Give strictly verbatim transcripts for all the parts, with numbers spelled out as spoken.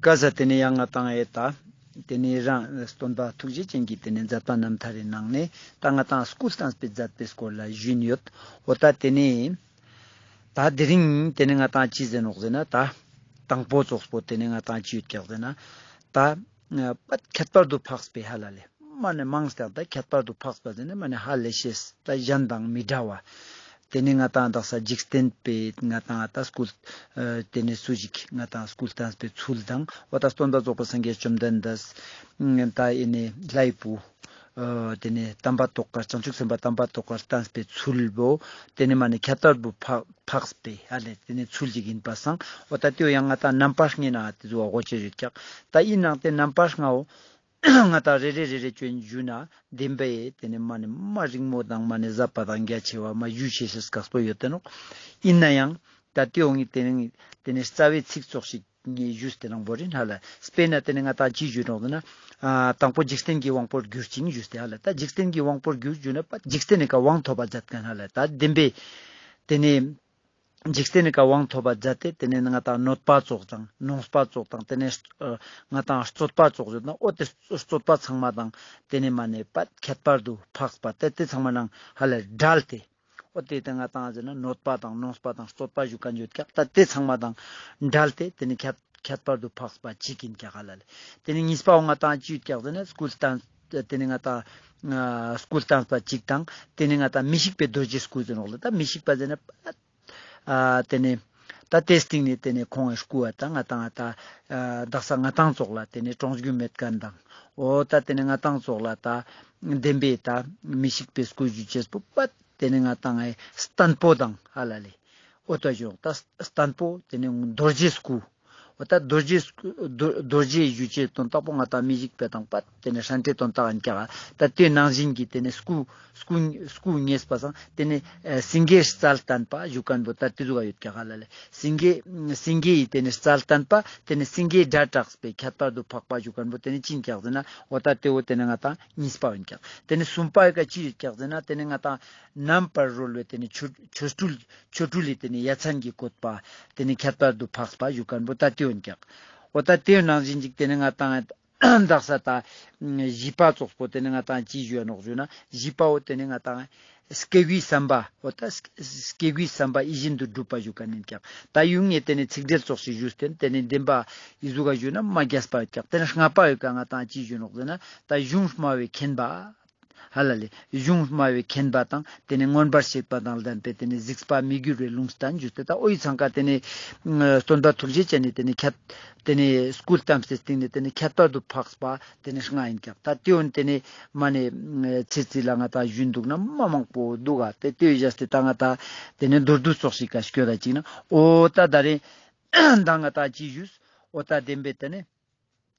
ག་ས་ཏེ་ནེ་ཡང་ང་ཏང་ཨེ་ཏ་ཏེ་ནེ་རང་སྟོན་པ་ཐུགས་རྗེ་ཅན་གྱི་ཏེ་ནེ་མཛད་པ་རྣམ་ཐར་རི་ནང་ནེ་ཏ་ང་ཏང་སྐུ་བལྟམས་པའི་མཛད་པའི་སྐོར་ལ་ཞུས་ཡོད། འོ་ཏ་ཏེ་ནེ་ཏ་དེ་རིང་ཏེ་ནེ་ང་ཏང་ཅི་ཟེར་ནོག་ཟེར་ན་ཏ་དང་པོ་ཙོགས་པོ་ཏེ་ནེ་ང་ཏང་ཅི་ཡོད་ཀྱག་ཟེར་ན་ཏ་པད་ཁྱད་པར་དུ་འཕགས་པའི་ཧ་ལ་ལེ། མ་ནེ་མང་སྟེ་ཏ་ཁྱད་པར་དུ་འཕགས་པ་ཟེར་ན་མ་ནེ་ཧ་ལས་ཤེས་ཏ་གཞན་དང་མི་འདྲ་བ། ཏེ་ནེ་ང་ཏང་དག་ས་འཇིག་རྟེན་པའི་ང་ཏང་ཏ་སྐུ་ཨ་ཏེ་ནེ་སུ་ཞིག་ང་ཏང་སྐུ་བལྟམས་པའི་ཚུལ་དང་འོ་ཏ་སྟོན་པ་རྫོགས་པའི་སངས་རྒྱས་བཅོམ་ལྡན་འདས་ཏ་ཨེ་ནེ་ལྷའི་བུ་ཨ་ཏེ་ནེ་དམ་པ་ཏོག་དཀར་བྱང་ཆུབ་སེམས་དཔའ་དམ་པ་ཏོག་དཀར་བལྟམས་པའི་ཚུལ་བོ་ཏེ་ནེ་མ་ནེ་ཁྱད་པར་དུ་འཕགས་འཕགས་པའི་ཧ་ལས་ཏེ་ནེ་ཚུལ་ཞིག་ཡིན་པ་སང་འོ་ཏ་ཏེ་བོ་ཡང་ང་ཏང་རྣམ་པ་ལྔའི་ནང་ཏེ་ཟུག་གོ་ཅེས་ཡོད་ཀྱག། ཏ་ཨིན་ནའང་ཏེ་རྣམ་པ་ལྔ་བོ་ང་ཏང་རེ་རེ་རེ་རེ་ཅོ་ཨིན་ཞུ་ན་བདེན་པའི་ཏེ་ནེ་མ་ནེ་མ་རིང་མོ་དང་མ་ནེ་ཟབ་པ་དང་རྒྱ་ཆེ་བ་མ་ཞུ་ཤེས་ཤེས་དཀགས་པོ་ཡོད་དེ་ནོག། ཨིན་ནའང་ཏ་ཏེ་འོ་ངི་ཏེ་ནེ་ཏེ་ནེ་རྩ་བའི་ཚིག་ཙོགས་ཤིག་ངས་ཞུས་ཏེ་ནང་བོ་རིན་ཧ་ལ་དཔེར་ན་ཏེ་ནེ་ང་ཏང་ཅི་ཞུ་ནོག་ཟེར་ན་ཨ་དང་པོ་འཇིག་རྟེན་གྱི་དབང་པོར་གྱུར་ཅིང་ཞུས་ཏེ་ཧ་ལ་ཏ་འཇིག་རྟེན་གྱི་དབང་པོར་གྱུར་ཞུ་ན་པ་འཇིག་རྟེན་ནི་ཀ་དབང་ཐོབ་པ་མཛད་མཁན་ཧ་ལ་ཏ་བདེན་པའི་ཏེ་ནེ་འཇིག་རྟེན་ནི་ཀ་དབང་ཐོབ་པ་མཛད་དེ་ཏེ་ནེ་ང་ཏང་གནོད་པ་ཙོགས་དང་ནོངས་པ་ཙོགས་དང་ཏེ་ནེ་ཨ་ང་ཏང་རྩོད་པ་ཙོགས་ཡོད་ན་འོ་ཏེ་རྩོད་པ་ཚང་མ་དང་ཏེ་ནེ་མ་ནེ་པ་ཁྱད་པར་དུ་འཕགས་པ་ཏེ་ཏེ་ཚང་མ་ནང་ཧ་ལ་བྲལ་ཏེ་འོ་ཏེ་ཏེ་ང་ཏང་ཟེར་ན་གནོད་པ་དང་ནོངས་པ་དང་རྩོད་པ་ཞུ་མཁན་ཡོད་ཀྱག། ཏ་ཏེ་ཚང་མ་དང་བྲལ་ཏེ་ཏེ་ནེ་ཁྱད་ཁྱད་པར་དུ་འཕགས་པ་ཅིག་ཡིན་ཀྱག་ཧ་ལ་ལེ། ཏེ་ནེ་གཉིས་པའོ་ང་ཏང་ཅི་ཡོད་ཀྱག་ཟེར་ན་སྐུ་བལྟམས་ཏེ་ནེ་ང་ཏང་ཨ་སྐུ་བལྟམས་པ་ཅིག་དང་ཏེ་ནེ་ང་ཏང་མི་ཤིགས་པའི་རྡོ་རྗེའི་སྐུ་ཟེར་ནོག་ལེ། ཏ་མི་ཤིགས་པ་ཟེར་ན་ཨ་ཏེ་ནེ་ཏ་ཏེའི་སྟེང་ནེ་ཏེ་ནེ་ཁོང་ངི་སྐུ་བ་ཏ་ང་ཏང་ཏ་ཨ་དག་ས་ང་ཏང་ཙོགས་ལ་ཏེ་ནེ་གྲོང་གུད་མེད་མཁན་དང་འོ་ཏ་ཏེ་ནེ་ང་ཏང་ཙོགས་ལ་ཏ་བདེན་པའི་ཏ་མི་ཤིགས་པའི་སྐུ་ཞུ་ཅེས་པོ་པ་ཏེ་ནེ་ང་ཏང་ངི་བརྟན་པོ་དང་ཧ་ལ་ལེ། འོ་ཏ་ཞུ་ཏ་བརྟན་པོ་ཏེ་ནེ་རྡོ་རྗེའི་སྐུ། འོ་ཏ་རྡོ་རྗེ་རྡོ་རྡོ་རྗེ་ཞུ་ཅེས་དོན་དག་པོ་ང་ཏང་མི་ཤིགས་པ་དང་པ་ཏེ་ནེ་ཧྲན་ཏེ་དོན་དག་ཨིན་ཀྱག། ཏ་ཏེ་ནང་བཞིན་གྱི་ཏེ་ནེ་སྐུ་སྐུ་སྐུ་བརྙེས་པ་སང་ཏེ་ནེ་ཨ་སེང་གེའི་རྩལ་བསྟན་པ་ཞུ་མཁན་པོ་ཏ་ཏེ་ཟུག་ག་ཡོད་ཀྱག་ཧ་ལ་ལེ། སེང་གེ་སེང་གེ་ཡི་ཏེ་ནེ་རྩལ་བསྟན་པ་ཏེ་ནེ་སེང་གེའི་སྒྲ་བསྒྲགས་པའི་ཁྱད་པར་དུ་འཕགས་པ་ཞུ་མཁན་པོ་ཏེ་ནེ་ཅི་ཨིན་ཀྱག་ཟེར་ན་འོ་ཏ་ཏེ་བོ་ཏེ་ནེ་ང་ཏང་གཉིས་པ་ཨིན་ཀྱག། ཏེ་ནེ་གསུམ་པའི་ཀ་ཅི་ཡོད་ཀྱག་ཟེར་ན་ཏེ་ནེ་ང་ཏང་རྣམ་པར་རོལ་བའི་ཏེ་ནེ་ཆོ་ཆོ་འཕྲུལ་ཆོ་འཕྲུལ་ལི་ཏེ་ནེ་ཡ་མཚན་གྱི་བཀོད་པ་ཏེ་ནེ་ཁྱད་པར་དུ་འཕགས་པ་ཞུ་མཁན་པོ་ཏ་ཏེ་ཨིན་ཀྱག། འོ་ཏ་ཏེ་ནང་བཞིན་ཅིག་ཏེ་ནེ་ང་ཏང་དག་ས་ཏ་བཞི་པ་ཙོགས་པོ་ཏེ་ནེ་ང་ཏང་ཅི་ཞུ་ཡ་ནོག་ཞུ་ན་བཞི་པ་བོ་ཏེ་ནེ་ང་ཏང་སྐྱེ་དགུའི་བསམ་པ་འོ་ཏ་སྐྱེ་དགུའི་བསམ་པ་ཡིད་བཞིན་དུ་འགྲུབ་པ་ཞུ་མཁན་ཨིན་ཀྱག། ཏ་ཡུང་ངེ་ཏེ་ནེ་ཚིག་འགྲེལ་ཙོགས་ཤིག་ཞུས་ཏེ་ཏེ་ནེ་བདེན་པ་ཡི་ཟུག་ག་ཞུ་ན་མ་རྒྱས་པ་ཡོད་ཀྱག། ཏེ་ནེ་ལྔ་པ་ཡོད་ཀ་ང་ཏང་ཅི་ཞུ་ནོག་ཟེར་ན་ཏ་གཞུང་སྨྲ་བའི་མཁྱེན་པ། ཧ་ལ་ལེ། གཞུང་སྨྲ་བའི་མཁྱེན་པ་དང་ཏེ་ནེ་མངོན་པར་ཤེས་པ་དང་ལྡན་པའི་ཏེ་ནེ་གཟིགས་པ་མི་འགྱུར་བའི་ལུང་བསྟན་ཞུས་ཏེ་ཏ་འོ་ཡི་ཚང་ཀ་ཏེ་ནེ་སྟོན་པ་ཐུགས་རྗེ་ཅན་ནི་ཏེ་ནེ་ཁྱད་ཏེ་ནེ་སྐུ་བལྟམས་ཏེ་སྟེང་ནེ་ཏེ་ནེ་ཁྱད་པར་དུ་འཕགས་པ་ཏེ་ནེ་ལྔ་ཨིན་ཀྱག། ཏ་ཏེ་འོ་ཏེ་ནེ་མ་ནེ་ཚེ་ཚེ་ལ་ང་ཏང་ཞུན་འདུག་ན་མ་མང་པོ་འདུག་ག། ཏེ་ཏེ་བཞག་སྟེ་ཏ་ང་ཏང་ཏེ་ནེ་མདོར་བསྡུས་ཙོགས་ཤིག་ག་སྐྱོད་ད་ཅིག་ན་འོ་ཏ་ད་རེ་ཏ་ང་ཏང་ཅི་ཞུས་འོ་ཏ་བདེན་པའི་ཏེ་ནེ།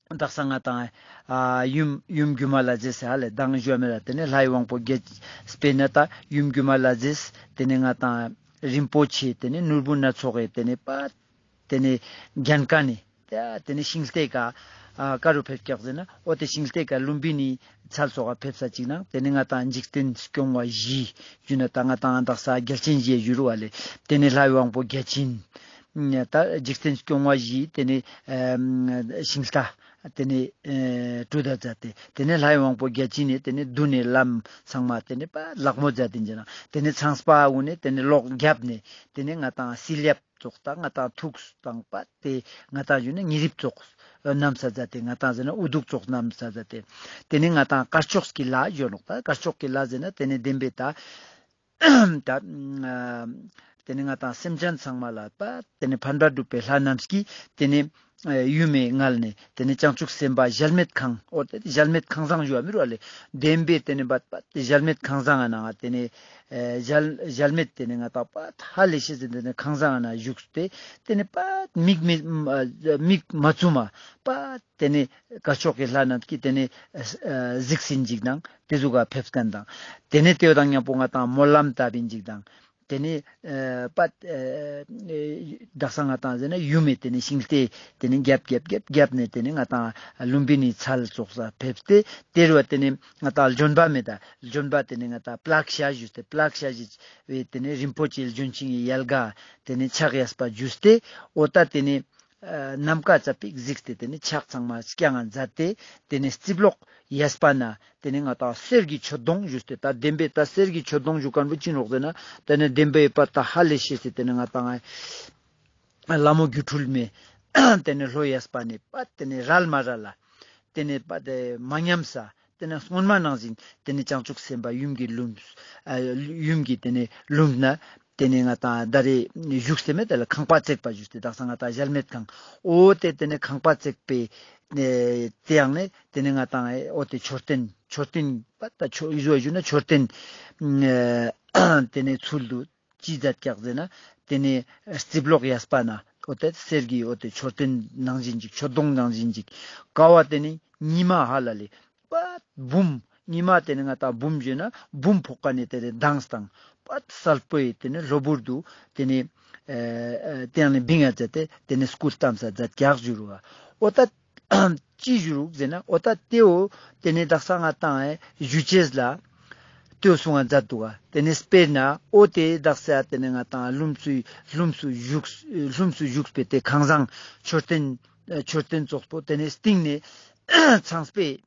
དག་ས་ང་ཏང་ཨ་ཡུམ་ཡུམ་སྒྱུ་མ་ལྷ་མཛེས་ཟེར་ཧ་ལེ་མདང་ཞུ་མེད་ལ། ཏེ་ནེ་ལྷའི་དབང་པོ་བརྒྱ་དཔེར་ན་ཏ་ཡུམ་སྒྱུ་མ་ལྷ་མཛེས་ཏེ་ནེ་ང་ཏང་རིན་པོ་ཆེ་ཏེ་ནེ་ནོར་བུ་སྣ་ཚོགས་ཡི་ཏེ་ནེ་པ་ཏེ་ནེ་རྒྱན་ཀ་ནེ་ཏེ་ནེ་ཤིང་རྟའི་ཀ་ཨ་ཀ་རུ་ཕེབས་ཀྱག་ཟེར་ན་འོ་ཏེ་ཤིང་རྟའི་ཀ་ལུམྦི་ནིའི་ཚལ་སོགས་ལ་ཕེབས་ས་ཅིག་ན་ཏེ་ནེ་ང་ཏང་འཇིག་རྟེན་སྐྱོང་བ་བཞི་ཞུ་ན་ཏ་ང་ཏང་དག་ས་རྒྱལ་ཆེན་བཞི་ཞུ་རུ་བ་ལེ། ཏེ་ནེ་ལྷའི་དབང་པོ་བརྒྱ་བྱིན། ཏ་འཇིག་རྟེན་སྐྱོང་བ་བཞིའི་ཏེ་ནེ་ཨ་ཤིང་རྟ་ཏེ་ནེ་ཨ་གྲུབ་པ་མཛད་དེ་ཏེ་ནེ་ལྷའི་དབང་པོ་བརྒྱ་བྱིན་ནི་ཏེ་ནེ་མདུན་ནེ་ལམ་ཚང་མ་ཏེ་ནེ་པ་ལག་མོ་མཛད་དེ་ཨིན་ན་ཏེ་ནེ་ཚངས་པ་གུན་ནི་ཏེ་ནེ་ལོག་རྒྱབ་ནེ་ཏེ་ནེ་ང་ཏང་སིལ་ཡབ་ཙོགས་དང་ང་ཏང་ཐུགས་དང་པ་ཏེ་ང་ཏང་ཞུ་ན་ཉེ་རིབ་ཙོགས་ཨ་བསྣམས་ས་མཛད་དེ་ང་ཏང་ཟེར་ན་དབུ་གདུགས་ཙོགས་བསྣམས་ས་མཛད་དེ་ཏེ་ནེ་ང་ཏང་དཀར་ཕྱོགས་ཀྱི་ལྷ་ཞུ་ནོག། ཏ་དཀར་ཕྱོགས་ཀྱི་ལྷ་ཟེར་ན་ཏེ་ནེ་བདེན་པའི་ཏ་ཏ་ཨ་ཏེ་ནེ་ང་ཏང་སེམས་ཅན་ཚང་མ་ལ་པ་ཏེ་ནེ་ཕན་པ་སྒྲུབ་པའི་ལྷ་རྣམས་ཀྱིས་ཏེ་ནེ་ཨ་ཡུམ་མི་མངལ་ནེ་ཏེ་ནེ་བྱང་ཆུབ་སེམས་དཔའ་གཞལ་མེད་ཁང་འོ་ཏེ་གཞལ་མེད་ཁང་བཟང་ཞུ་བ་མི་རུ་བ་ལེ། བདེན་པའི་ཏེ་ནེ་པ་པ་ཏེ་གཞལ་མེད་ཁང་བཟང་ང་ན་ཏེ་ནེ་ཨ་གཞལ་གཞལ་མེད་ཏེ་ནེ་ང་ཏང་པ་ཧ་ལས་ཤེས་ཟིན་ཏེ་ནེ་ཁང་བཟང་ང་ན་བཞུགས་ཏེ་ཏེ་ནེ་པ་མིག་མི་མིག་མ་བཙུམ་མ་པ་ཏེ་ནེ་དཀར་ཕྱོགས་ཀྱི་ལྷ་རྣམས་ཀྱིས་ཏེ་ནེ་ཨ་གཟིགས་ཟིན་ཅིག་དང་ཏེ་ཟུག་ག་ཕེབས་མཁན་དང་། ཏེ་ནེ་ཏེ་བོ་དང་མཉམ་པོ་ང་ཏང་སྨོན་ལམ་བཏབ་ཨིན་ཅིག་དང་། ཏེ་ནེ་ཨ་པ་ཨ་དག་ས་ང་ཏང་ཟེར་ན་ཡུམ་མི་ཏེ་ནེ་ཤིང་རྟའི་ཏེ་ནེ་རྒྱབ་རྒྱབ་རྒྱབ་རྒྱབ་ནེ་ཏེ་ནེ་ང་ཏང་ལུམྦི་ནིའི་ཚལ་ཙོགས་ས་ཕེབས་ཏེ་ཏེ་རུ་བ་ཏེ་ནེ་ང་ཏང་ལྗོན་པ་མེད་ད་ལྗོན་པ་ཏེ་ནེ་ང་ཏང་པླཀྵ་ཞུས་ཏེ་པླཀྵ་ཞུས་པའི་ཏེ་ནེ་རིན་པོ་ཆེ་ལྗོན་ཤིང་གི་ཡལ་ག་ཏེ་ནེ་ཕྱག་གཡས་པ་ཞུས་ཏེ་འོ་ཏ་ཏེ་ནེ། ནམ་མཁའ་ཙ་པིག་གཟིགས་ཏེ་ཏེ་ནེ་ཕྱག་ཚང་མ་བརྐྱང་ང་མཛད་དེ་ཏེ་ནེ་རྩིབ་ལོགས་གཡས་པ་ན་ཏེ་ནེ་ང་ཏང་གསེར་གྱི་མཆོད་སྡོང་ཞུས་ཏེ་ད་བདེན་པའི་ད་གསེར་གྱི་མཆོད་སྡོང་ཞུ་མཁན་པོ་ཅི་ནོག་ཟེར་ན་ཏེ་ནེ་བདེན་པའི་པ་ད་ཧ་ལས་ཤེས་སེ་ཏེ་ནེ་ང་ཏང་ལྷ་མོ་སྒྱུ་འཕྲུལ་མའི་ཏེ་ནེ་ལྷོ་གཡས་པ་ནེ་པ་ཏེ་ནེ་རལ་མ་རལ་ལ་ཏེ་ནེ་པ་ཏེ་མ་ཉམས་ས་ཏེ་ནེ་སྔོན་མ་ནང་བཞིན་ཏེ་ནེ་བྱང་ཆུབ་སེམས་དཔའ་ཡུམ་གྱི་ལྷུམས་ཨ་ཡུམ་གྱི་ཏེ་ནེ་ལྷུམས་ན་ཏེ་ནེ་ང་ཏང་ད་རེ་བཞུགས་སེ་མེད་དེ་ལ་ཁང་པ་བརྩེགས་པ་བཞུགས་ཏེ་དག་ས་ང་ཏང་གཞལ་མེད་ཁང་འོ་ཏེ་ཏེ་ནེ་ཁང་པ་བརྩེགས་པའི་ཏེ་ཡང་ནེ་ཏེ་ནེ་ང་ཏང་འོ་ཏེ་མཆོད་རྟེན་མཆོད་རྟེན་པ་ད་མཆོད་ཡུལ་ཞུ་ན་མཆོད་རྟེན་ཏེ་ནེ་ཚུལ་དུ་ཅི་མཛད་ཀྱག་ཟེར་ན་ཏེ་ནེ་རྩིབ་ལོགས་གཡས་པ་ན་འོ་ཏེ་གསེར་གྱི་འོ་ཏེ་མཆོད་རྟེན་ནང་བཞིན་ཅིག་མཆོད་སྡོང་ནང་བཞིན་ཅིག་ཀ་བ་ཏེ་ནེ་ཉི་མ་ཧ་ལ་ལེ་པ་འབུམ་ཉི་མ་ཏེ་ནེ་ང་ཏང་འབུམ་ཞུས་ན་འབུམ་ཕོག་ཀ་ནེ་ཏེ་ནེ་མདངས་དང་པ་གསལ་པོའི་ཏེ་ནེ་གློ་བུར་དུ་ཏེ་ནེ་ཨེ་ཏེ་ཡང་ནེ་བིང་ང་མཛད་དེ་ཏེ་ནེ་སྐུ་བལྟམས་ས་མཛད་ཀྱག་ཞུ་རུ་བ་འོ་ད་ཅི་ཞུ་རུག་ཟེར་ན་འོ་ད་ཏེའོ་ཏེ་ནེ་དག་ས་ང་ཏང་ཨེ་ཞུ་ཅེས་ལ་ལྟོས་གསུང་ང་མཛད་འདུག་ག་ཏེ་ནེ་དཔེར་ན་འོ་ཏེ་དག་ས་ཏེ་ནེ་ང་ཏང་ལྷུམས་སུ་ལྷུམས་སུ་བཞུགས་ལྷུམས་སུ་བཞུགས་པའི་ཏེ་ཁང་བཟང་མཆོད་རྟེན་མཆོད་རྟེན་ཙོགས་པོ་ཏེ་ནེ་སྟེང་ནེ་ཚངས་པའི་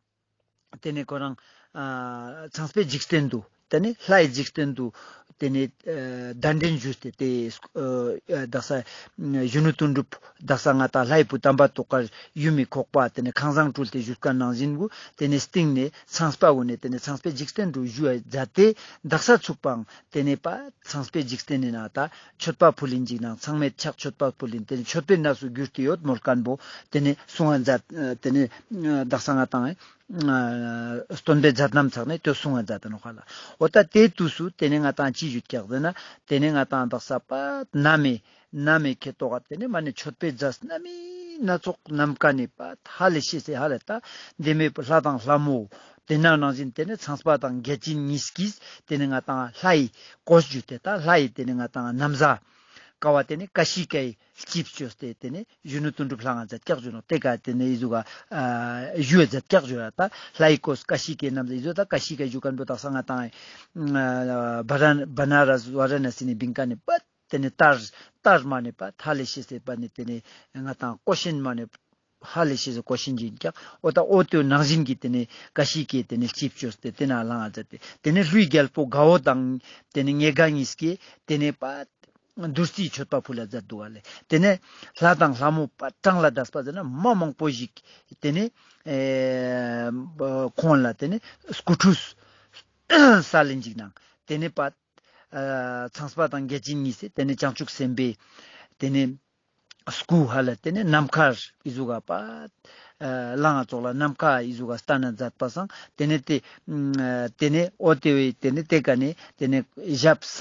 ཏེ་ནེ་ཁོ་རང་ཨ་ཚངས་པའི་འཇིག་རྟེན་དུ་ཏེ་ནེ་ལྷའི་འཇིག་རྟེན་དུ་ཏེ་ནེ་ཨ་གདན་འདྲེན་ཞུས་ཏེ་ཏེ་ཨ་དག་ས་གཞོན་ནུ་དོན་གྲུབ་དག་ས་ང་ཏང་ལྷའི་བུ་དམ་པ་ཏོག་དཀར་ཡུམ་མི་ཁོག་པ་ཏེ་ནེ་ཁང་བཟང་སྤྲུལ་ཏེ་བཞུགས་ཀ་ནང་བཞིན་གུ་ཏེ་ནེ་སྟེང་ནེ་ཚངས་པ་གུན་ནེ་ཏེ་ནེ་ཚངས་པའི་འཇིག་རྟེན་དུ་བཞུགས་མཛད་དེ་དག་ས་ཚུགས་པའང་ཏེ་ནེ་པ་ཚངས་པའི་འཇིག་རྟེན་ནི་ནང་ད་མཆོད་པ་ཕུལ་ལིན་ཅིག་ནང་ཚང་མས་ཕྱག་མཆོད་པ་ཕུལ་ལིན་ཏེ་ནེ་མཆོད་པའི་གནས་སུ་གྱུར་ཏེ་ཡོད་མོལ་མཁན་པོ་ཏེ་ནེ་གསུང་ང་མཛད་ཏེ་ནེ་དག་ས་ང་ཏང་སྟོན་པའི་མཛད་རྣམ་ཚགས་ནེ་ཏེ་གསུང་ང་མཛད་དེ་ནོག་ལ། འོ་ད་ཏེ་དུས་སུ་ཏེ་ནེ་ང་ཏང་ཅི་ཞུ་ཀྱག་ཟེར་ན་ཏེ་ནེ་ང་ཏང་དག་ས་པ་ན་མེ་ན་མེ་ཁེ་ཏོག་ཏེ་ནེ་མ་ནེ་མཆོད་པའི་རྫས་སྣ་མིན་སྣ་ཚོགས་ནམ་མཁའ་ནེ་པ་ཧ་ལས་ཤེས་སེ་ཧ་ལས་ད་འདི་མེ་ལྷ་དང་ལྷ་མོ་ཏེ་ན་ནང་བཞིན་ཏེ་ནེ་ཚངས་པ་དང་བརྒྱ་བྱིན་གཉིས་ཀྱིས་ཏེ་ནེ་ང་ཏང་ལྷའི་གོས་ཞུས་ཏེ་ད་ལྷའི་ཏེ་ནེ་ང་ཏང་ན་བཟའ་ཀ་བ་ཏེ་ནེ་ཀ་ཤི་ཀའི་ལྕིབས་བཅོས་ཏེ་ཏེ་ནེ་གཞོན་ནུ་དོན་གྲུབ་ལྷ་ང་མཛད་ཀྱག་ཞུ་ནོག་ཏེ་ཀ་ཏེ་ནེ་ཨི་ཟུག་ག་ཞུ་མཛད་ཀྱག་ཞུ་ར་ད་ལྷའི་གོས་ཀ་ཤི་ཀའི་ན་བཟའ་ཨི་ཟུག་ད་ཀ་ཤི་ཀའི་ཞུ་མཁན་པོ་དག་ས་ང་ཏང་བ་ར་བ་ན་ར་བ་ར་ན་སི་ནེ་བིང་ཀ་ནེ་པ་ཏེ་ནེ་ལྟར་ལྟར་མ་ནེ་པ་ཧ་ལས་ཤེས་སེ་པ་ནེ་ཏེ་ནེ་ང་ཏང་ཀོ་ཤིན་མ་ནེ་ཧ་ལས་ཤེས་སེ་ཀོ་ཤིན་ཅིག་ཀྱག་འོ་ད་འོ་ཏེ་ནང་བཞིན་གྱི་ཏེ་ནེ་ཀ་ཤི་ཀའི་ཏེ་ནེ་ལྕིབས་བཅོས་ཏེ་ཏེ་ན་ལྷ་ང་མཛད་དེ་ཏེ་ནེ་ཀླུའི་རྒྱལ་པོ་དགའ་བོ་དང་ཏེ་ནེ་ཉེ་དགའ་གཉིས་ཀྱིས་ཏེ་ནེ་པ་བདུད་རྩིའི་མཆོད་པ་ཕུལ་ལ་མཛད་འདུག་ག་ལེ། ཏེ་ནེ་ལྷ་དང་ལྷ་མོ་པ་གྲངས་ལས་འདས་པ་ཟེར་ན་མ་མང་པོ་ཞིག་ཏེ་ནེ་ཨེ་ཁོང་ལ་ཏེ་ནེ་སྐུ་ཁྲུས་ས་ལེན་ཅིག་ནང་ཏེ་ནེ་པ་ཨ་ཚངས་པ་དང་བརྒྱ་བྱིན་གཉིས་སེ་ཏེ་ནེ་བྱང་ཆུབ་སེམས་དཔའི་ཏེ་ནེ་སྐུ་ཧ་ལ་ཏེ་ནེ་ནམ་མཁར་ཨི་ཟུག་ག་པ་ལྷ་ང་ཙོགས་ལ་ནམ་མཁའ་ཨི་ཟུག་ག་སྟན་ན་མཛད་པ་སང་ཏེ་ནེ་ཏེ་ཏེ་ནེ་འོ་ཏེ་བས་ཏེ་ནེ་ཏེ་ཀ་ནེ་ཏེ་ནེ་ཞབས་ས་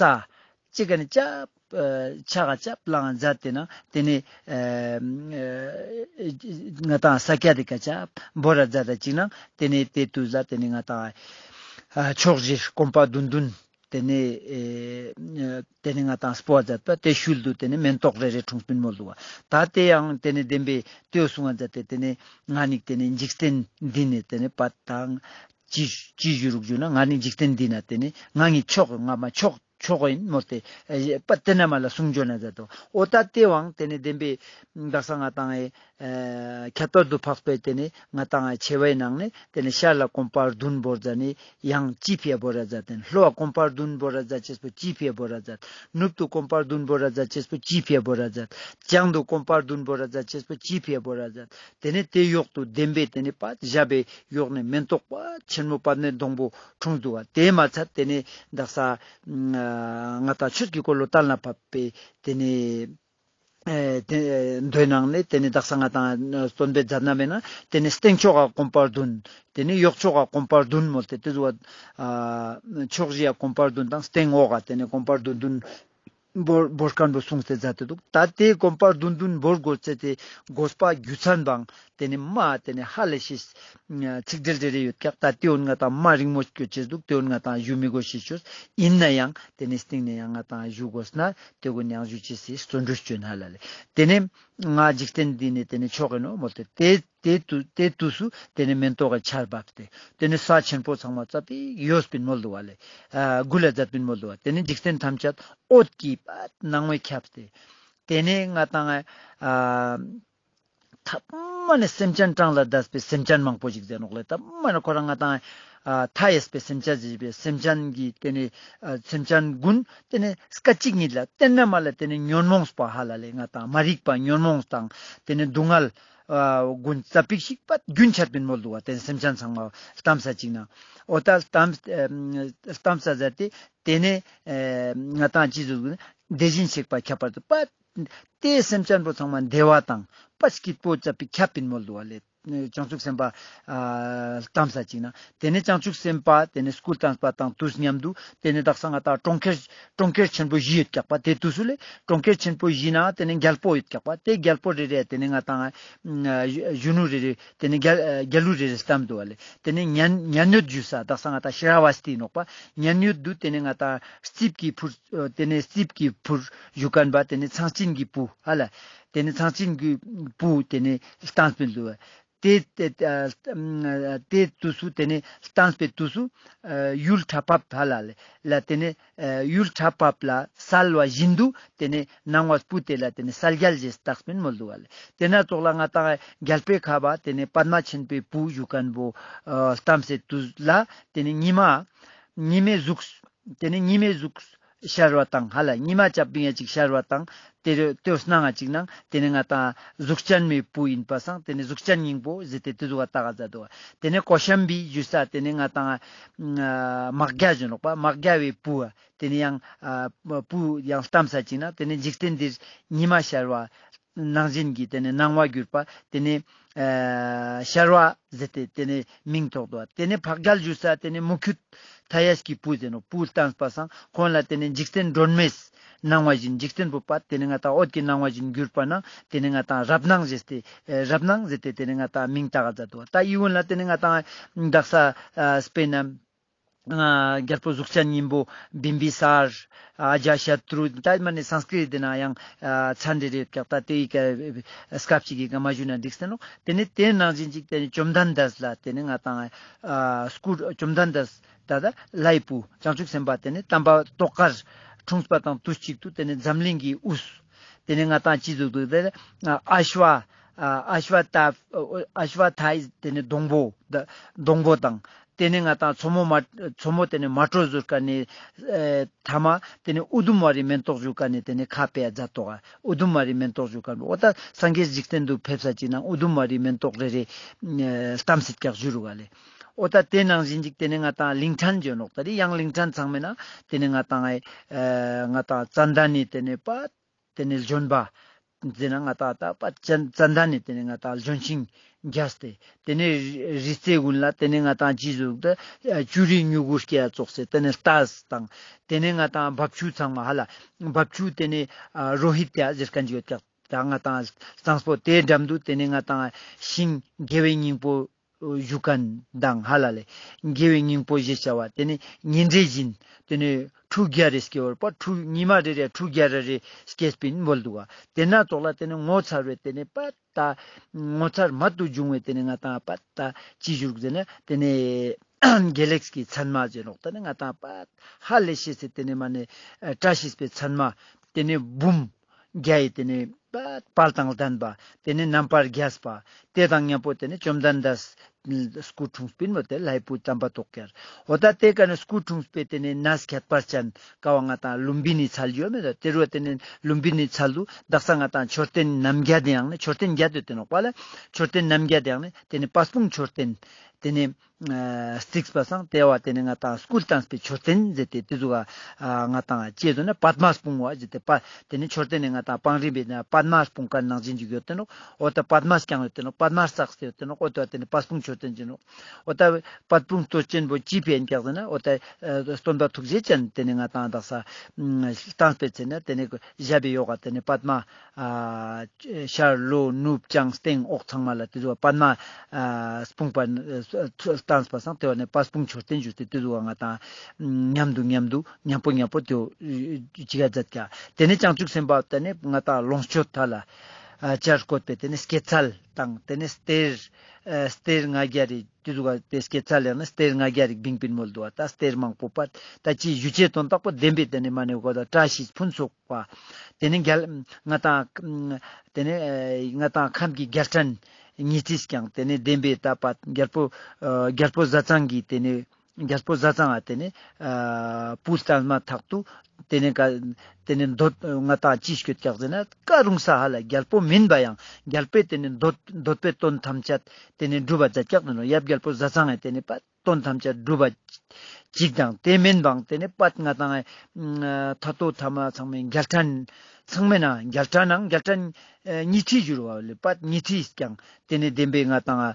ཅིག་ག་ནེ་ཅབ་ཕྱག་ག་ཅབ་ལྷ་ང་མཛད་དེ་ན་ཏེ་ནེ་ང་ཏང་ས་ཀྱད་དེ་ཀ་ཅབ་བོར་ར་མཛད་ད་ཅིག་ན་ཏེ་ནེ་ཏེ་དུས་ལ་ཏེ་ནེ་ང་ཏང་ཕྱོགས་བཞིར་གོམ་པ་བདུན་བདུན་ཏེ་ནེ་ཨེ་ཏེ་ནེ་ང་ཏང་སྤོ་བ་མཛད་པ་ཏེ་ཤུལ་དུ་ཏེ་ནེ་མེན་ཏོག་རེ་རེ་འཁྲུངས་པིན་མོལ་འདུག་བ། ད་ཏེ་ཡང་ཏེ་ནེ་བདེན་པའི་ཏེའོ་གསུང་བ་མཛད་དེ་ཏེ་ནེ་ང་ནི་ཏེ་ནེ་འཇིག་རྟེན་འདི་ནེ་ཏེ་ནེ་པ་དང་ཅི་ཅི་ཞུ་རུག་ཞུ་ན་ང་ནི་འཇིག་རྟེན་འདི་ན་ཏེ་ནེ་ང་ངི་མཆོག་ང་མ་མཆོག་མཆོག་ཨིན་མོལ་ཏེ་ཨེ་པ་ཏེ་ན་མ་ལ་གསུང་བྱོན་ན་མཛད་དོ། འོ་ད་ཏེ་བའང་ཏེ་ནེ་བདེན་པའི་དག་ས་ང་ཏང་ཨེ་ཨེ་ཁྱད་པར་དུ་འཕགས་པའི་ཏེ་ནེ་ང་ཏང་ཨེ་ཆེ་བའི་ནང་ནེ་ཏེ་ནེ་ཤར་ལ་གོམ་པ་བདུན་བོར་ཛད་ནེ་ཡང་ཅི་ཕིའ་བོར་ར་ཛད་དེ་ལྷོ་བ་གོམ་པ་བདུན་བོར་ར་ཛད་ཅེས་པོ་ཅི་ཕིའ་བོར་ར་ཛད། ནུབ་ཏུ་གོམ་པ་བདུན་བོར་ར་ཛད་ཅེས་པོ་ཅི་ཕིའ་བོར་ར་ཛད། བྱང་དུ་གོམ་པ་བདུན་བོར་ར་ཛད་ཅེས་པོ་ཅི་ཕིའ་བོར་ར་ཛད། ཏེ་ནེ་ཏེ་ཡོག་ཏུ་བདེན་པའི་ཏེ་ནེ་པ་ཞབས་པའི་ཡོག་ནེ་མེན་ཏོག་པ་ཆེན་མོ་པ་ནེ་སྡོང་པོ་འཁྲུངས་འདུག་བ། ཏེ་མ་ཚད་ཏེ་ནེ་དག་ས་ང་ཏང་ཆོས་ཀྱི་འཁོར་ལོ་གཏན་ལ་ཕབ་པའི་ཏེ་ནེ་ཨེ་ཏེ་མདོའི་ནང་ནེ་ཏེ་ནེ་དག་ས་ང་ཏང་སྟོན་པའི་མཛད་རྣམ་མེད་ན་ཏེ་ནེ་སྟེང་ཕྱོགས་ཀ་གོམ་པ་བདུན། ཏེ་ནེ་ཡོག་ཕྱོགས་ཀ་གོམ་པ་བདུན་མོལ་ཏེ་ཏེ་ཟུག་བ་ཕྱོགས་བཞི་ཡ་གོམ་པ་བདུན་དང་སྟེང་འོག་ག་ཏེ་ནེ་གོམ་པ་བདུན་བདུན་བོར་བོར་མཁན་པོ་གསུངས་ཏེ་མཛད་དེ་འདུག། ད་ཏེ་གོམ་པ་བདུན་བདུན་བོར་དགོས་ཚེ་ཏེ་དགོས་པ་རྒྱུ་མཚན་བང་ཏེ་ནེ་མ་ཏེ་ནེ་ཧ་ལས་ཤེས་ཚིག་འགྲེལ་རེ་རེ་ཡོད་ཀྱག། ད་ཏེ་འོན་ང་ཏང་མ་རིང་མོ་སྐྱོད་ཅེས་འདུག། ཏེ་འོན་ང་ཏང་ཞུ་མི་དགོས་ཤེས་ཆོས་ཨིན་ན་ཡང་ཏེ་ནེ་སྟེང་ནེ་ཡང་ང་ཏང་ཞུ་དགོས་ན་ཏེ་གུན་ཡང་ཞུ་ཅེས་སི་བརྩོན་འགྲུས་ཅོ་ན་ལ་ལེ། ཏེ་ནེ་ང་འཇིག་རྟེན་འདི་ནེ་ཏེ་ནེ་ཕྱོགས་ཨིན་ནོག་མོལ་ཏེ་ཏེ་ཏེ་དུས་ཏེ་དུས་སུ་ཏེ་ནེ་མེན་ཏོག་གི་ཆར་བབས་ཏེ་ཏེ་ནེ་ས་ཆེན་པོ་ཚང་མ་ཙ་པིག་གཡོས་པིན་མོལ་འདུག་བ་ལེ། ཨ་གུལ་ལ་མཛད་པིན་མོལ་འདུག་བ། ཏེ་ནེ་འཇིག་རྟེན་ཐམས་ཅད་འོད་ཀྱི་པ་སྣང་བས་ཁྱབ་སྟེ་ཏེ་ནེ་ང་ཏང་ཨ་ ཐ་མ་ནེ་སེམས་ཅན་གྲངས་ལས་འདས་པའི་སེམས་ཅན་མང་པོ་ཞིག་ཟེར་ནོག་ལེ། ཐ་མ་ནེ་ཁོ་རང་ང་ཏང་ཨ་མཐའ་ཡས་པའི་སེམས་ཅན་ཟེར་བའི་སེམས་ཅན་གྱི་ཏེ་ནེ་ཨ་སེམས་ཅན་ཀུན་ཏེ་ནེ་སྐད་ཅིག་ཉིད་ལ་ཏེ་ནེ་མ་ལ་ཏེ་ནེ་ཉོན་མོངས་པ་ཧ་ལ་ལེ་ང་ཏང་མ་རིག་པ་ཉོན་མོངས་དང་ཏེ་ནེ་སྡུག་བསྔལ་ཨ་ཀུན་ཙ་པིག་ཞིག་པ་རྒྱུན་ཆད་པིན་མོལ་འདུག་བ། ཏེ་ནེ་སེམས་ཅན་ཚང་མ་ལྟམས་ས་ཅིག་ན་འོ་ད་ལྟམས་ཨ་ལྟམས་ས་ཟེར་ཏེ་ཏེ་ནེ་ཨ་ང་ཏང་ཅི་ཟུག་དེ་བཞིན་གཤེགས་པ་ཁྱད་པར་དུ་པ། ཏེ་སེམས་ཅན་པོ་ཚང་མ་བདེ་བ་དང་པ་སྐྱིད་པོ་ཙ་པིག་ཁྱབ་པིན་མོལ་འདུག་བ་ལེ། བྱང་ཆུབ་སེམས་དཔའ་ཨ་ལྟམས་ས་ཅིག་ན་ཏེ་ནེ་བྱང་ཆུབ་སེམས་དཔའ་ཏེ་ནེ་སྐུ་ལྟམས་པ་དང་དུས་མཉམ་དུ་ཏེ་ནེ་དག་ས་ང་ཏང་གྲོང་ཁྱེར་གྲོང་ཁྱེར་ཆེན་པོ་བཞི་ཡོད་ཀྱག་པ། ཏེ་དུས་སུ་ལེ་གྲོང་ཁྱེར་ཆེན་པོ་བཞི་ན་ཏེ་ནེ་རྒྱལ་པོ་ཡོད་ཀྱག་པ། ཏེ་རྒྱལ་པོ་རེ་རེ་ཏེ་ནེ་ང་ཏང་ཨ་གཞོན་ནུ་རེ་རེ་ཏེ་ནེ་རྒྱལ་རྒྱལ་བུ་རེ་རེ་ལྟམས་འདུག་བ་ལེ། ཏེ་ནེ་མཉན་མཉན་ཡོད་ཞུ་ས་དག་ས་ང་ཏང་ཤྲ་བ་སྟི་ནོག་པ། མཉན་ཡོད་དུ་ཏེ་ནེ་ང་ཏང་རྩིབས་ཀྱི་ཕུར་ཏེ་ནེ་རྩིབས་ཀྱི་ཕུར་ཞུ་མཁན་པ་ཏེ་ནེ་ཚངས་སྦྱིན་གྱི་བུ་ཧ་ལ། ཏེ་ནེ་ཚངས་སྦྱིན་གྱི་བུ་ཏེ་ནེ་ལྟམས་པིན་འདུག་བ། ཏེ་ཏེ་ཨ་ཏེ་དུས་སུ་ཏེ་ནེ་ལྟམས་པའི་དུས་སུ་ཨ་ཡུལ་ཕྲ་ཕབ་ཧ་ལ་ལེ་ལ་ཏེ་ནེ་ཨ་ཡུལ་ཕྲ་ཕབ་ལ་གསལ་བ་བཞིན་དུ་ཏེ་ནེ་སྣང་བ་སྤུ་ཏེ་ལ་ཏེ་ནེ་གསལ་རྒྱལ་ཞེས་བཏགས་པིན་མོལ་འདུག་བ་ལེ། ཏེ་ན་ཙོགས་ལ་ང་ཏང་རྒྱལ་པོའི་ཁབ་པ་ཏེ་ནེ་པདྨ་ཆེན་པོའི་བུ་ཞུ་མཁན་པོ་ཨ་ལྟམས་སའི་དུས་ལ་ཏེ་ནེ་ཉི་མ་ཉི་མའི་གཟུགས་ཏེ་ནེ་ཉི་མའི་གཟུགས་ཤར་བ་དང་ཧ་ལ་ཉི་མ་ཅབ་བིང་ཡ་ཅིག་ཤར་བ་དང་ཏེ་རུ་ཏེའོ་སྣང་ང་ཅིག་ནང་ཏེ་ནེ་ང་ཏང་གཟུགས་ཅན་མའི་བུ་ཡིན་པ་སང་ཏེ་ནེ་གཟུགས་ཅན་སྙིང་པོ་ཟེར་ཏེ་ཏེ་ཟུག་ག་བཏགས་ས་འདུག་བ། ཏེ་ནེ་ཀོ་ཤམ་བི་ཞུ་ས་ཏེ་ནེ་ང་ཏང་ཨ་དམག་རྒྱལ་ཞུ་ནོག་པ། དམག་རྒྱལ་བའི་བུ་ཏེ་ནེ་ཡང་ཨ་བུ་ཡང་ལྟམས་ས་ཅིག་ན་ཏེ་ནེ་འཇིག་རྟེན་འདིར་ཉི་མ་ཤར་བ་ནང་བཞིན་གྱི་ཏེ་ནེ་སྣང་བ་གྱུར་པ་ཏེ་ནེ་ཨ་ཤར་བ་ཟེར་ཏེ་ཏེ་ནེ་མིང་ཐོགས་འདུག་བ། ཏེ་ནེ་འཕགས་རྒྱལ་ཞུ་ས་ཏེ་ནེ་མུ་ཁྱུད་མཐའ་ཡས་ཀྱི་བུ་ཟེར་ནོག། བུ་ལྟམས་པ་སང་ཁོང་ལ་ཏེ་ནེ་འཇིག་རྟེན་སྒྲོན་མེའི་སྣང་བ་བཞིན་འཇིག་རྟེན་པོ་པ་ཏེ་ནེ་ང་ཏང་འོད་ཀྱི་སྣང་བ་བཞིན་གྱུར་པ་ན་ཏེ་ནེ་ང་ཏང་རབ་སྣང་ཞེས་ཏེ་ཨེ་རབ་སྣང་ཟེར་ཏེ་ཏེ་ནེ་ང་ཏང་མིང་བཏགས་ས་འདུག་བ། ད་ཡིད་འོང་ལ་ཏེ་ནེ་ང་ཏང་དག་ས་ཨ་དཔེར་ན། ཨ་རྒྱལ་པོ་གཟུགས་ཅན་སྙིང་པོ་བིམ་བི་སར། ཨ་ཇ་ཤ་ཏྲུ་ད་མ་ནེ་སཾ་སྐྲྀཏ་ཏེ་ན་ཡང་ཨ་མཚན་རེ་རེ་ཡོད་ཀྱག། ད་ཏེ་ཡི་ཀ་སྐབས་ཅིག་གི་ཀ་མ་ཞུ་ན་འགྲིག་སྟེ་ནོག། ཏེ་ནེ་ཏེ་ནང་བཞིན་ཅིག་ཏེ་ནེ་བཅོམ་ལྡན་འདས་ལ་ཏེ་ནེ་ང་ཏང་ཨ་སྐུ་བཅོམ་ལྡན་འདས་ད་ད་ལྷའི་བུ་བྱང་ཆུབ་སེམས་དཔའ་ཏེ་ནེ་དམ་པ་ཏོག་དཀར་འཁྲུངས་པ་དང་དུས་གཅིག་ཏུ་ཏེ་ནེ་འཛམ་གླིང་གི་དབུས་ཏེ་ནེ་ང་ཏང་ཅི་ཟུག་འདུག་ཏེ་ཨ་ཨ་ཤྭ་ཨ་ཨ་ཤྭ་ཐ་ཨ་ཤྭ་ཐའི་ཏེ་ནེ་སྡོང་པོ་ད་སྡོང་པོ་དང་། ཏེ་ནེ་ང་ཏང་མཚོ་མོ་མ་མཚོ་མོ་ཏེ་ནེ་མ་དྲོས་ཟུར་ཀ་ནེ་ཨེ་ཐ་མ་ཏེ་ནེ་ཨུ་དུམ་མ་རི་མེན་ཏོག་ཞུ་ཀ་ནེ་ཏེ་ནེ་ཁ་ཕེ་ཡ་མཛད་དོག། ཨུ་དུམ་མ་རི་མེན་ཏོག་ཞུ་ཀ་ནེ་འོ་ད་སངས་རྒྱས་འཇིག་རྟེན་དུ་ཕེབས་ས་ཅིག་ནང་ཨུ་དུམ་མ་རི་མེན་ཏོག་རེ་རེ་ཨེ་ལྟམས་སེ་ཀྱག་ཞུ་རུག་ག་ལེ། འོ་ད་ཏེ་ནང་བཞིན་ཅིག་ཏེ་ནེ་ང་ཏང་གླིང་ཕྲན་ཞུ་ནོག། ད་རེ་ཡང་གླིང་ཕྲན་ཚང་མེ་ན་ཏེ་ནེ་ང་ཏང་ཨེ་ང་ཏང་ཙན་དན་ནི་ཏེ་ནེ་པ། ཏེ་ནེ་ལྗོན་པ། ཟེར་ན་ང་ཏང་ད་པ་ཙན་ཙན་དན་ནི་ཏེ་ནེ་ང་ཏང་ལྗོན་ཤིང་རྒྱས་ཏེ། ཏེ་ནེ་རི་རྩེ་ཀུན་ལ་ཏེ་ནེ་ང་ཏང་ཅི་ཟུག་ད་ཅུ་རིའི་མྱུ་གུ་སྐྱེ་ཡ་ཙོགས་སེ་ཏེ་ནེ་རྟ་དང་། ཏེ་ནེ་ང་ཏང་འབབ་ཆུ་ཚང་མ་ཧ་ལ་འབབ་ཆུ་ཏེ་ནེ་རོ་ཧི་ཏ་ཟེར་ཁན་ཅིག་ཡོད་ཀྱག། ད་ང་ཏང་གཙང་པོ་ཏེའི་འགྲམ་དུ་ཏེ་ནེ་ང་ཏང་ཤིང་དགེ་བའི་སྙིང་པོ་ཞུ་ཁན་དང་ཧ་ལ་ལེ། དགེ་བའི་སྙིང་པོ་ཞེས་བྱ་བ་ཏེ་ནེ་ཉིན་རེ་བཞིན་ཏེ་ནེ་ཁྲུ་བརྒྱ་རེ་སྐྱེ་བར་པ་ཁྲུ་ཉི་མ་རེ་རེ་ཁྲུ་བརྒྱ་རེ་རེ་སྐྱེས་པིན་མོལ་འདུག་ག། ཏེ་ན་ཙོགས་ལ་ཏེ་ནེ་ངོ་མཚར་བའི་ཏེ་ནེ་པ་ད་ངོ་མཚར་མ་དུ་འབྱུང་བའི་ཏེ་ནེ་ང་ཏང་པ་ད་ཅི་ཞུ་རུག་ཟེར་ན་ཏེ་ནེ་དགེ་ལེགས་ཀྱི་མཚན་མ་ཟེར་ནོག། ཏེ་ནེ་ང་ཏང་པ་ཧ་ལས་ཤེས་སེ་ཏེ་ནེ་མ་ནེ་བཀྲ་ཤིས་པའི་མཚན་མ་ཏེ་ནེ་འབུམ་བརྒྱ་ཡི་ཏེ་ནེ་དཔལ་དང་ལྡན་པ། ཏེ་ནེ་རྣམ་པར་རྒྱལ་བ། ཏེ་དང་མཉམ་པོ་ཏེ་ནེ་བཅོམ་ལྡན་འདས་སྐུ་འཁྲུངས་པིན་མོ་ཏེ་ལྷའི་བུ་དམ་པ་ཏོག་དཀར། འོ་ད་ཏེ་ཀ་ནེ་སྐུ་འཁྲུངས་པའི་ཏེ་ནེ་གནས་ཁྱད་པར་ཅན་ཀ་བོ་ང་ཏང་ལུམ་བི་ནི་ཚལ་ཡོད་མེད་ད། ཏེ་རུ་ཏེ་ནེ་ལུམ་བི་ནི་ཚལ་དུ་དག་ས་ང་ཏང་མཆོད་རྟེན་རྣམ་བརྒྱད་དེ་ཡང་ནེ་མཆོད་རྟེན་བརྒྱད་དེ་ཏེ་ནོག་པ་ལ། མཆོད་རྟེན་རྣམ་བརྒྱད་དེ་ཡང་ནེ་ཏེ་ནེ་པད་སྤུངས་མཆོད་རྟེན་ཏེ་ནེ་བརྩིགས་པ་སང་ཏེ་བོ་ཏེ་ནེ་ང་ཏང་སྐུ་ལྟམས་པའི་མཆོད་རྟེན་ཟེར་ཏེ་ཏེ་ཟུག་ག་ང་ཏང་ཅི་ཟེར་ན་པདྨ་སྤུངས་པ་ཟེར་ཏེ་པ་ཏེ་ནེ་མཆོད་རྟེན་ནི་ང་ཏང་བང་རིམ་པའི་ནང་པདྨ་སྤུངས་ཀ་ནང་བཞིན་ཅིག་ཡོད་དེ་ནོག། འོ་ད་པདྨ་རྐྱང་ཡོད་དེ་ནོག། པདྨ་བརྩེགས་ཏེ་ཡོད་དེ་ནོག། འོ་ད་ཏེ་ནེ་པད་སྤུངས་མཆོད་རྟེན་ཅིག་ནོག། འོ་ད་པད་སྤུངས་གཙོ་ཅན་པོ་ཅི་ཕི་ཨིན་ཀྱག་ཟེར་ན་འོ་ད་སྟོན་པ་ཐུགས་རྗེ་ཅན་ཏེ་ནེ་ང་ཏང་དག་ས་ལྟམས་པའི་ཚེ་ན་ཏེ་ནེ་ཞབས་པའི་ཡོག་ག་ཏེ་ནེ་པདྨ་ཨ་ཤར་ལྷོ་ནུབ་བྱང་སྟེང་འོག་ཚང་མ་ལ་ཏེ་ཟུག་པདྨ་ཨ་སྤུངས་པ་ཨ་ལྟམས་པ་སང་ཏེ་བོ་ནེ་པད་སྤུངས་མཆོད་རྟེན་ཞུས་ཏེ་ཏེ་ཟུག་ང་ཏང་མཉམ་དུ་མཉམ་དུ་མཉམ་པོ་མཉམ་པོ་ཏེ་བོ་ཅིག་ག་མཛད་ཀྱག། ཏེ་ནེ་བྱང་ཆུབ་སེམས་དཔའ་ཏེ་ནེ་ང་ཏང་ལོངས་སྤྱོད་མཐའ་ལ་ ཨ་བྱར་བཀོད་པའི་ཏེ་ནེ་སྐྱེད་ཚལ་དང་ཏེ་ནེ་གཏེར་ཨ་གཏེར་ལྔ་བརྒྱ་རེ་ཏེ་ཟུག་ག་ཏེ་སྐྱེད་ཚལ་ཡང་ན་གཏེར་ལྔ་བརྒྱ་རེ་བིང་པིན་མོལ་དུག་པ། ད་གཏེར་མང་པོ་པ་ད་ཅི་ཞུ་ཅེས་དོན་དག་པོ་བདེན་པའི་ཏེ་ནེ་མ་ནེ་གོ་ད་བཀྲ་ཤིས་ཕུན་ཚོགས་པ། ཏེ་ནེ་རྒྱལ་ང་དང་ཏེ་ནེ་ཨ་ང་དང་ཁམས་ཀྱི་རྒྱལ་ཕྲན་ཉི་ཁྲིས་ཀྱང་ཏེ་ནེ་བདེན་པའི་ད་པ་རྒྱལ་པོ་ཨ་རྒྱལ་པོ་ཟས་གཙང་གི་ཏེ་ནེ་རྒྱལ་པོ་ཟས་གཙང་ང་ཏེ་ནེ་ཨ་བུ་བསྟན་མ་ཐག་ཏུ་ཏེ་ནེ་ཀ་ཏེ་ནེ་འདོད་ང་དང་ཅི་སྐྱོད་ཀྱག་ཟེར་ན་ཀ་རུང་ས་ཧ་ལ་རྒྱལ་པོ་མིན་པ་ཡང་རྒྱལ་པོའི་ཏེ་ནེ་འདོད་འདོད་པའི་དོན་ཐམས་ཅད་ཏེ་ནེ་འགྲུབ་པ་མཛད་ཀྱག་ནོ། ཡབ་རྒྱལ་པོ་ཟས་གཙང་ངི་ཏེ་ནེ་པ་དོན་ཐམས་ཅད་འགྲུབ་པ་ཅིག་དང་ཏེ་མིན་པའང་ཏེ་ནེ་པ་ང་དང་ཨ་ཐ་ཏོ་ཐ་མ་ཚང་མའི་རྒྱལ་ཕྲན་ཚང་མའི་ནང་རྒྱལ་ཕྲན་ནང་རྒྱལ་ཕྲན་ཨ་ཉི་ཁྲི་བཞུར་བ་ལེ་པ་ཉི་ཁྲིས་ཀྱང་ཏེ་ནེ་བདེན་པའི་ང་དང་ཨ་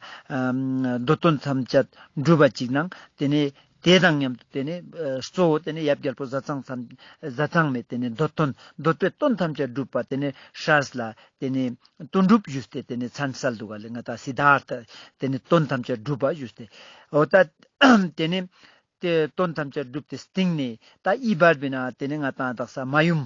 འདོད་དོན་ཐམས་ཅད་འགྲུབ་པ་ཅིག་ནང་ཏེ་ནེ་ཏེ་དང་མཉམ་དུ་ཏེ་ནེ་ཨ་གཙོ་བོ་ཏེ་ནེ་ཡབ་རྒྱལ་པོ་ཟས་གཙང་ཚང་ཟས་གཙང་མའི་ཏེ་ནེ་འདོད་དོན་འདོད་པའི་དོན་ཐམས་ཅད་འགྲུབ་པ་ཏེ་ནེ་སྲས་ལ་ཏེ་ནེ་དོན་གྲུབ་ཞུས་ཏེ་ཏེ་ནེ་མཚན་གསོལ་དུག་ག་ལེ། ང་དང་སིདྡྷཱརྠ་ཏེ་ནེ་དོན་ཐམས་ཅད་འགྲུབ་པ་ཞུས་ཏེ་འོ་ད་ཏེ་ནེ་ཏེ་དོན་ཐམས་ཅད་འགྲུབ་སྟེ་སྟིང་ནེ་ད་འི་བར་བི་ན་ཏེ་ནེ་ང་དང་དག་ས་མ་ཡུམ་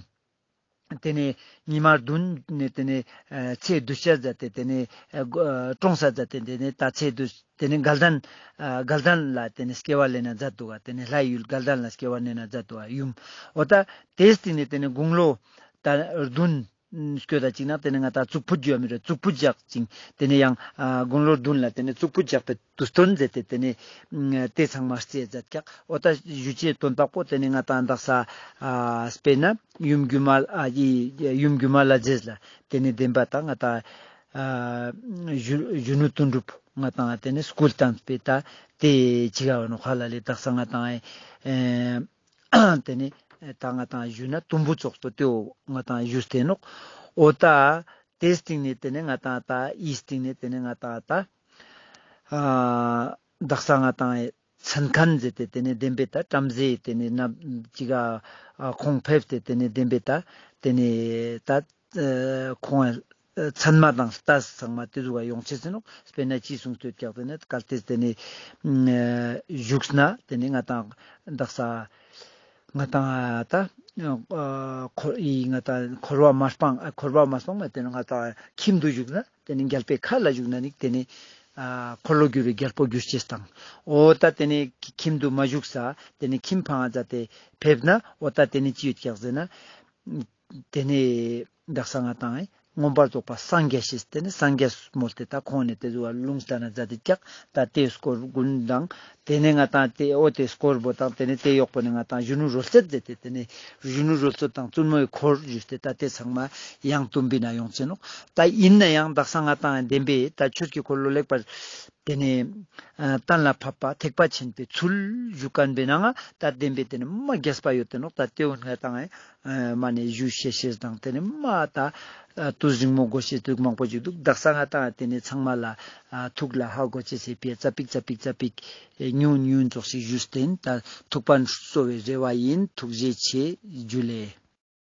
ཏེ་ནེ་ཉི་མ་བདུན་ནེ་ཏེ་ནེ་ཨ་ཚེ་བདུད་བྱ་མཛད་དེ་ཏེ་ནེ་ཨ་གོ་ཨ་གྲོངས་ས་མཛད་དེ་ཏེ་ནེ་ད་ཚེ་བདུད་ཏེ་ནེ་དགའ་ལྡན་ཨ་དགའ་ལྡན་ལ་ཏེ་ནེ་སྐྱེ་བ་ལེན་ན་མཛད་དུག་ག། ཏེ་ནེ་ལྷའི་ཡུལ་དགའ་ལྡན་ལ་སྐྱེ་བ་ལེན་ན་མཛད་དུག་ག་ཡུམ། འོ་ད་ཏེའི་སྟིང་ནེ་ཏེ་ནེ་དགུང་ལོ་ད་བདུན་སྐྱོད་ད་ཅིག་ན་ཏེ་ནེ་ང་དང་གཙུག་ཕུད་ཞུ་བ་མི་རུ་གཙུག་ཕུད་བཞག་ཅིང་ཏེ་ནེ་ཡང་ཨ་དགུང་ལོ་བདུན་ལ་ཏེ་ནེ་གཙུག་ཕུད་བཞག་པའི་དུས་སྟོན་མཛད་དེ་ཏེ་ནེ་ཨ་ཏེ་ཚང་མ་རྩིས་མཛད་ཀྱག། འོ་ད་ཞུ་ཅེས་དོན་དག་པོ་ཏེ་ནེ་ང་དང་དག་ས་ཨ་དཔེར་ན་ཡུམ་སྒྱུ་མ་ཨ་ཡི་ཡུམ་སྒྱུ་མ་ལྷ་མཛེས་ལ་ཏེ་ནེ་བདེན་པ་ད་ང་དང་ཨ་གཞོན་གཞོན་ནུ་དོན་གྲུབ་ང་དང་ཏེ་ནེ་སྐུ་བལྟམས་པའི་ད་ཏེ་ཅི་ག་བ་ནོ་ཧ་ལ་ལེ། དག་ས་ང་དང་ཨེ་ཏེ་ནེ་ད་ང་དང་ཞུ་ན་དུམ་བུ་ཙོགས་པོ་ཏེའོ་ང་དང་ཞུས་ཏེ་ནོག། འོ་ད་ཏེའི་སྟིང་ནེ་ཏེ་ནེ་ང་དང་ད་འི་སྟིང་ནེ་ཏེ་ནེ་ང་དང་ད་ཨ་དག་ས་ང་དང་མཚན་མཁན་ཟེར་ཏེ་ཏེ་ནེ་བདེན་པའི་ད་བྲམ་ཟེ་ཏེ་ནེ་ན་ཅིག་ག་ཁོང་ཕེབས་ཏེ་ཏེ་ནེ་བདེན་པའི་ད་ཏེ་ནེ་ད་ཁོང་ཨ་མཚན་མ་དང་ལྟས་ཚང་མ་ཏེ་ཟུག་ག་ཡོང་ཅེས་ཨིན་ནོག། དཔེར་ན་ཅི་གསུངས་ཏེ་ཡོད་ཀྱག་ཟེར་ན་གལ་ཏེ་ཏེ་ནེ་ཨ་བཞུགས་ན་ཏེ་ནེ་ང་དང་དག་ས་ང་དང་ད་ཨ་འཁོར་འི་ང་དང་འཁོར་བ་མ་སྤངས་ཨ་འཁོར་བ་མ་སྤངས་མ་ཏེ་ནེ་ང་དང་ཁྱིམ་དུ་བཞུགས་ན་ཏེ་ནེ་རྒྱལ་པོའི་ཁ་ལ་བཞུགས་ན་ནི་ཏེ་ནེ་ཨ་འཁོར་ལོ་སྒྱུར་བའི་རྒྱལ་པོ་གྱུར་ཅེས་དང་། འོ་ད་ཏེ་ནེ་ཁྱིམ་དུ་མ་བཞུགས་ས་ཏེ་ནེ་ཁྱིམ་ཕང་ང་མཛད་དེ་ཕེབས་ན་འོ་ད་ཏེ་ནེ་ཅི་ཡོད་ཀྱག་ཟེར་ན། ཏེ་ནེ་དག་ས་ང་དང་ཨེ་མངོན་པར་རྫོགས་པ་སངས་རྒྱས་ཤེས་ཏེ་ནེ་སངས་རྒྱས་མོལ་ཏེ་ད་ཁོང་ནེ་ཏེ་ཟུག་ག་ལུང་བསྟན་ན་མཛད་དེ་ཀྱག། ད་ཏེ་སྐོར་ཀུན་དང་ཏེ་ནེ་ང་དང་ཏེ་འོ་ཏེ་སྐོར་བོ་དང་ཏེ་ནེ་ཏེ་ཡོག་པོ་ནེ་ང་དང་གཞོན་ནུ་རོལ་རྩེད་མཛད་དེ་ཏེ་ནེ་གཞོན་ནུ་རོལ་རྩེད་དང་བཙུན་མོའི་འཁོར་ཞུས་ཏེ་ད་ཏེ་ཚང་མ་ཡང་དུམ་བི་ན་ཡོང་ཅེས་ནོག། ད་ཨིན་ན་ཡང་དག་ས་ང་དང་བདེན་པའི་ད་ཆོས་ཀྱི་འཁོར་ལོ་ལེགས་པར་ཏེ་ནེ་ཨ་གཏན་ལ་ཕབ་པ་ཐེག་པ་ཆེན་པོའི་ཚུལ་བཞུགས་མཁན་པའི་ནང་ང་ད་བདེན་པའི་ཏེ་ནེ་མ་རྒྱས་པ་ཡོད་དེ་ནོག། ད་ཏེ་འོ་ང་དང་ཨེ་མ་ནེ་ཞུ་ཤེས་ཤེས་དང་ཏེ་ནེ་མ་ད་ཨ་དུས་རིང་མོ་གོ་ཤེས་དུས་མང་པོ་ཞིག་དུག། དག་ས་ང་དང་ཏེ་ནེ་ཚང་མ་ལ་ཨ་ཐུགས་ལ་ཧ་གོ་ཅེས་སི་ཕིའ་ཙ་པིག་ཙ་པིག་ཙ་པིག་ཨེ་ཉུང་ཉུང་ཙོགས་ཤིག་ཞུས་ཏེ་ཨིན། ད་ཐུགས་ཕན་གསོ་བའི་རེ་བ་ཡིན། ཐུགས་རྗེ་ཆེ། ཇུ་ལེ།